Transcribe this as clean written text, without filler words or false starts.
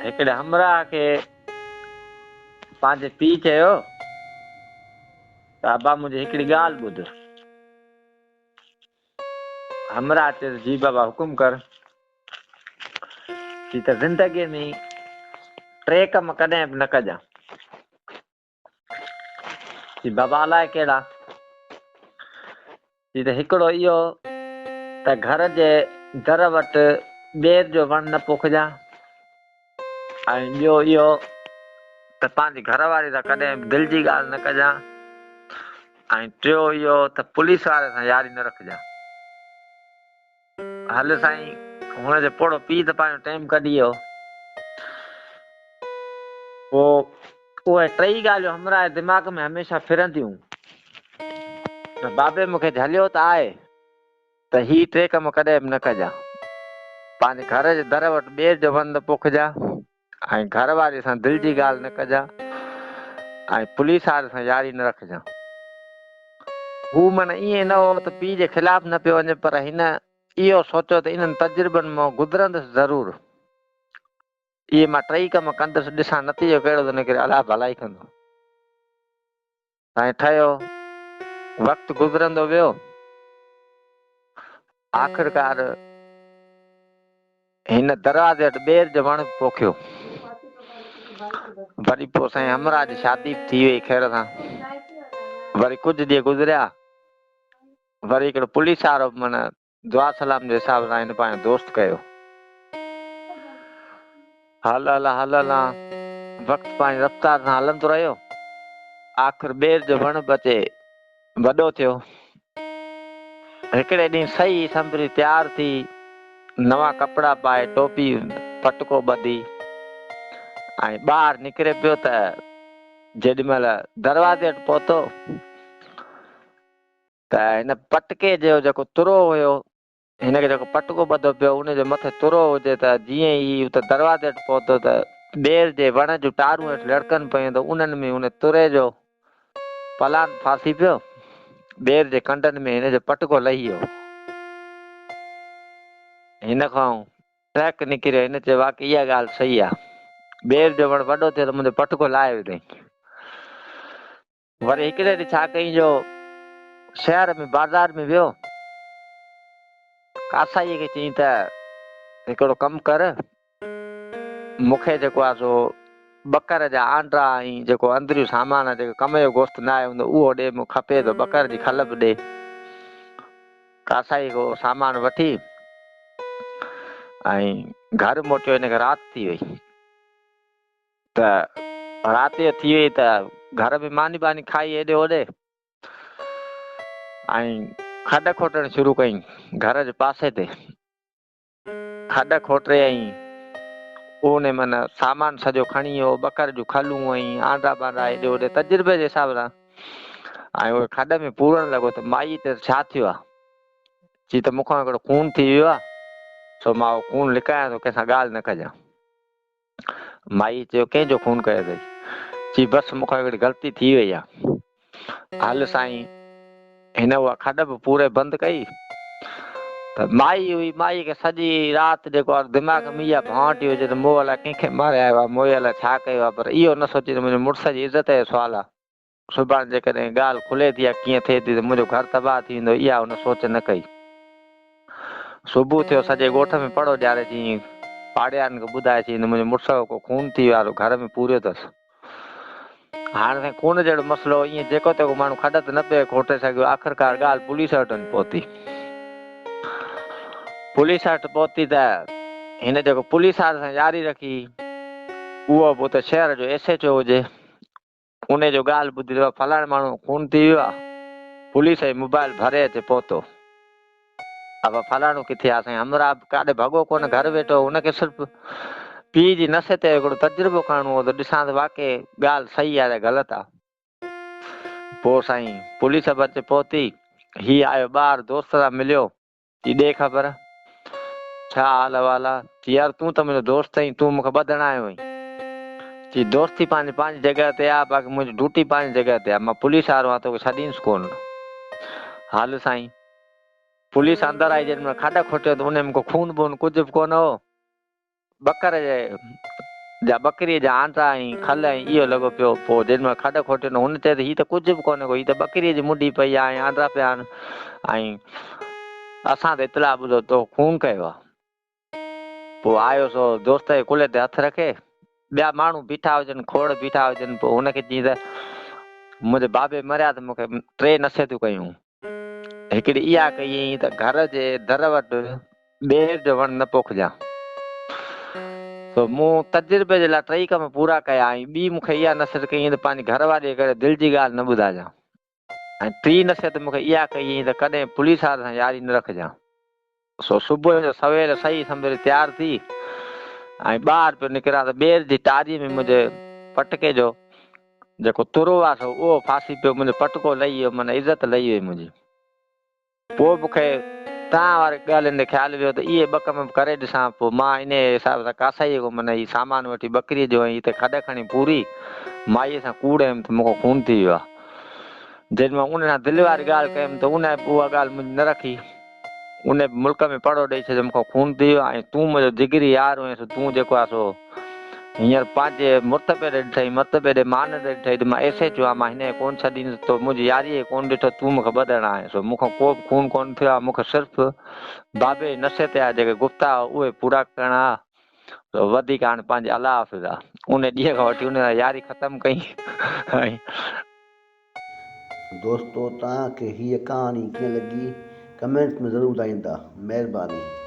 هڪڙي همراهه کي پنهنجي پيء چيو ته ابا منهنجي هڪڙي ڳالهه ٻڌ. همراهه چيس جي بابا حڪم ڪر. چي ته زندگيء ۾ ٽي ڪم ڪڏهن به نه ڪجان. چي بابا الائي ڪهڙا؟ چي ته هڪڙو اهو ته گهر جي در وٽ ٻير جو وڻ نه پوکجان ۽ ٻيو اهو ته پنهنجي گهر واري سان ڪڏهن به دل جي ڳالهه نه ڪجان ۽ ٽيو اهو ته پوليس واري سان ياري نه رکجان. هل سائين، هن جو پوڙهو پيء ته پنهنجو ٽيم ڪڍي ويو. پوء اهي ٽئي ڳالهيون همراهه جي دماغ ۾ هميشه ڦرنديون ته بابي مون کي جهليو ته آهي ته هي ٽي ڪم ڪڏهن به نه ڪجان. پنهنجي گهر جي در وٽ ٻير جو وڻ نه پوکجان ۽ گهر واري سان دل جي ڳالهه نه ڪجان ۽ پوليس واري سان ياري نه رکجان. هو معنيٰ ائين نه هو ته پيء جي خلاف نه پيو وڃي پر هن اهو سوچيو ته انهن تجربن مان گذرندس ضرور. اهي مان ٽئي ڪم ڪندس ڏسان نتيجو ڪهڙو ٿو نڪري الله ڀلائي ڪندو. سائين ٺهيو وقت گذرندو ويو آخرڪار هن دروازي وٽ ٻير جو وڻ به پوکيو. وري پوء سائين همراهه جي شادي به ٿي وئي خير سان. وري ڪجهه ڏينهن گذريا وري هڪڙو پوليس وارو به معنيٰ دعا سلام جي حساب سان هن پنهنجو دوست ڪيو. هل هلان هل هلان وقت پنهنجي رفتار سان هلندو رهيو. آخر ٻير جو وڻ به اچي وڏو ٿيو. هڪڙي ڏينهن سهي سنڀري تيار ٿي نوان ڪپڙا پائي ٽوپي پٽڪو ٻڌي ۽ ٻاهر نڪري پيو ته جيڏي مهل دروازي وٽ پهتو ته هن پٽڪي جو جيڪو ترو هيو، هن کي جيڪو پٽڪو ٻڌو پيو هو، ان جي مٿي ترو هجي ته جيئن ئي هي اتي دروازي وٽ پهتو ته ٻير جي وڻ جون ٽارون هيٺ لڙڪن پيون ته انهن ۾ ان تري جو پلاند ڦاسي پيو. ٻير جي ڪنڊن ۾ هن جو پٽڪو لهي ويو. هن کان ٽهڪ نڪريو. هن چيو واقعي اها ڳالهه صحيح آهي. ٻير جو وڻ وڏو ٿيو ته منهنجو پٽڪو لاهي وڌائين. وري هڪڙي ڏينهن ڇا ڪيائين جو شهر ۾ بازار ۾ ويو. ڪاسائيء کي چيائين ته هڪڙو ڪم ڪر، مون کي جيڪو آهي سو ٻڪر جا آنڊا ۽ جيڪو اندريون سامان آهي، جيڪو ڪم جو گوشت ناهي هوندو، اهو ڏي، مون کي کپي ٿو، ٻڪر جي کل به ڏي. ڪاسائيء کان اهو سامان وٺي ۽ گهر موٽيو. هن کي رات ٿي وئي. ته رات جو ٿي وئي ته گهر ۾ ماني ٻاني کائي هيڏي هوڏي ۽ کڏ کوٽڻ شروع ڪئي گهر جي پاسي تي کڏ کوٽي ۽ ان من سامان سڄو کڻي ويو ٻڪر جون کلون ۽ آنڊا بانڊا هيڏي هوڏي تجربي جي حساب سان ۽ اهي کڏ ۾ پورڻ لڳو ته مائي چيس ڇا ٿيو آ چي ته مون کان هڪڙو خون ٿي ويو آ سو مان اهو خون لڪايان ٿو ڪنهن سان ڳالهه نه ڪجان مائيء چيو، ڪنهن جو خون ڪيو اٿئي؟ چي، بس مون کان هڪڙي غلطي ٿي وئي آ. هل سائين. هن اها کڏ به پوري بند ڪئي ته مائي هئي، مائيء کي سڄي رات جيڪو آ دماغ ۾ اها ڀانئٽي هجي ته مون الائي ڪنهن کي ماري آيو آ، مون الائي ڇا ڪيو آ، پر اهو نه سوچي ته منهنجي مڙس جي عزت جو سوال آ. سڀاڻي جيڪڏهن ڳالهه کلي ٿي يا ڪيئن ٿئي ٿي ته منهنجو گهر تباهه ٿي ويندو، اها هن سوچ نه ڪئي. صبح ٿيو، سڄي ڳوٺ ۾ پڙهو ڏياري چيائين، پاڙيارن کي ٻڌائي چيائين ته منهنجي مڙس جو ڪو خون ٿي ويو آهي، سو گهر ۾ پوريو اٿس. هاڻ سائين خون جهڙو مسئلو هو، ائين جيڪو تيڪو ماڻهو کڏ ته نه پئي کوٽي سگهيو، آخرڪار ڳالهه پوليس وٽ وڃي پهتي. پوليس وٽ پهتي ته هن جيڪو پوليس واري سان ياري رکي، اهو به اتي شهر جو ايس ايڇ او هجي. انهيء جو ڳالهه ٻڌي ته فلاڻي ماڻهوء جو خون ٿي ويو آ. پوليس جي موبائل ڀري اچي پهتو. ابا فلاڻو ڪٿي آ؟ سائين همراهه به ڪاڏي ڀڳو ڪونه گهر ويٺو هو. هن کي صرف پيء جي نشي تي هڪڙو تجربو ڪرڻو هو ته ڏسان ته واقعي ڳالهه صحيح آ يا غلط آ. پوء سائين پوليس به اچي پهتي. هي آيو ٻاهر دوست سان مليو. چي ڏي خبر، ڇا حال احوال آ؟ چي يار تون ته منهنجو دوست آهين، تون مون کي ٻڌڻ آيو آهين. چي دوستي پنهنجي پنهنجي جڳهه تي آ، باقي منهنجي ڊيوٽي پنهنجي جڳهه تي آ، مان پوليس وارو آهيان، توکي ڇڏيندس ڪونه. هل سائين. پوليس اندر آئي، جيڏي مهل کڏ کوٽيو ته انهي ۾ ڪو خون بون ڪجهه به ڪونه هو. ٻڪر جي جا ٻڪريء جا آنڊا ۽ کل ۽ اهو لڳو پيو. پوء جيڏي مهل کڏ کوٽين، هن چيو ته هي ته ڪجهه به ڪونهي ڪو، هي ته ٻڪريء جي منڍي پئي آهي ۽ آنڊا پيا آهن ۽ اسان ته اطلاع ٻڌو تو خون ڪيو آهي. پوء آيو سو دوست جي ڪلهي تي هٿ رکي، ٻيا ماڻهو بيٺا هجن، کوڙ بيٺا هجن، پوء هن کي چيائين ته منهنجي بابي مريا ته مون کي ٽي نصيحتون ڪيون. هڪڙي اها ڪيائين ته گهر جي در وٽ ٻير جو وڻ نه پوکجان. سو مون تجربي جي لاء ٽئي ڪم پورا ڪيا ۽ ٻي مون کي اها نصيحت ڪيائين ته پنهنجي گهر واريء کي ڪڏهن دل جي ڳالهه نه ٻڌائجان ۽ ٽين نصيحت مون کي اها ڪيائين ته ڪڏهن پوليس وارن سان ياري نه رکجان. سو صبح جو سويل سهي سنڀري تيار ٿي ۽ ٻاهر پيو نڪران ته ٻير جي ٽاريء ۾ منهنجي پٽڪي جو جيڪو ترو آ سو اهو ڦاسي پيو، منهنجو پٽڪو لهي ويو، معنيٰ عزت لهي وئي منهنجي. پوء مون کي توهان واري ڳالهين تي خيال ويو ته اهي ٻه ڪم به ڪري ڏسان. پوء مان انهيء حساب سان ڪاسائيء کان معنيٰ هي سامان وٺي ٻڪريء جو ۽ هتي کڏ کڻي پوري مائيء سان ڪوڙ هيم ته مون کان خون ٿي ويو آ. جڏهن مان ان سان دل واري ڳالهه ڪيم ته ان به اها ڳالهه منهنجي نه رکي. ان به ملڪ ۾ پڙهو ڏئي ڇڏيو، مون کان خون ٿي ويو ۽ تون منهنجو جگري يار هئين سو تون جيڪو آهي سو هينئر پنهنجي مرتبي ڏي ڏٺئي، مرتبي ڏي مان ڏي ڏٺئي ته مان ايس ايڇ او آهيان، مان هن کي ڪونه ڇڏيندس، تو منهنجي ياريء کي ڪونه ڏٺو، تون مون کي ٻڌڻ آئين سو مون کان ڪو به خون ڪونه ٿيو آهي، مون کي صرف بابي جي نصيحت جا جيڪي گفتا هئا اهي پورا ڪرڻا هئا، سو وڌيڪ هاڻي پنهنجي الله حافظ آ. ان ڏينهن کان وٺي ان سان ياري ختم ڪئي ۽. دوستو توهان کي هيء ڪهاڻي ڪيئن لڳي ڪمينٽس ۾ ضرور ٻڌائيندا مهرباني.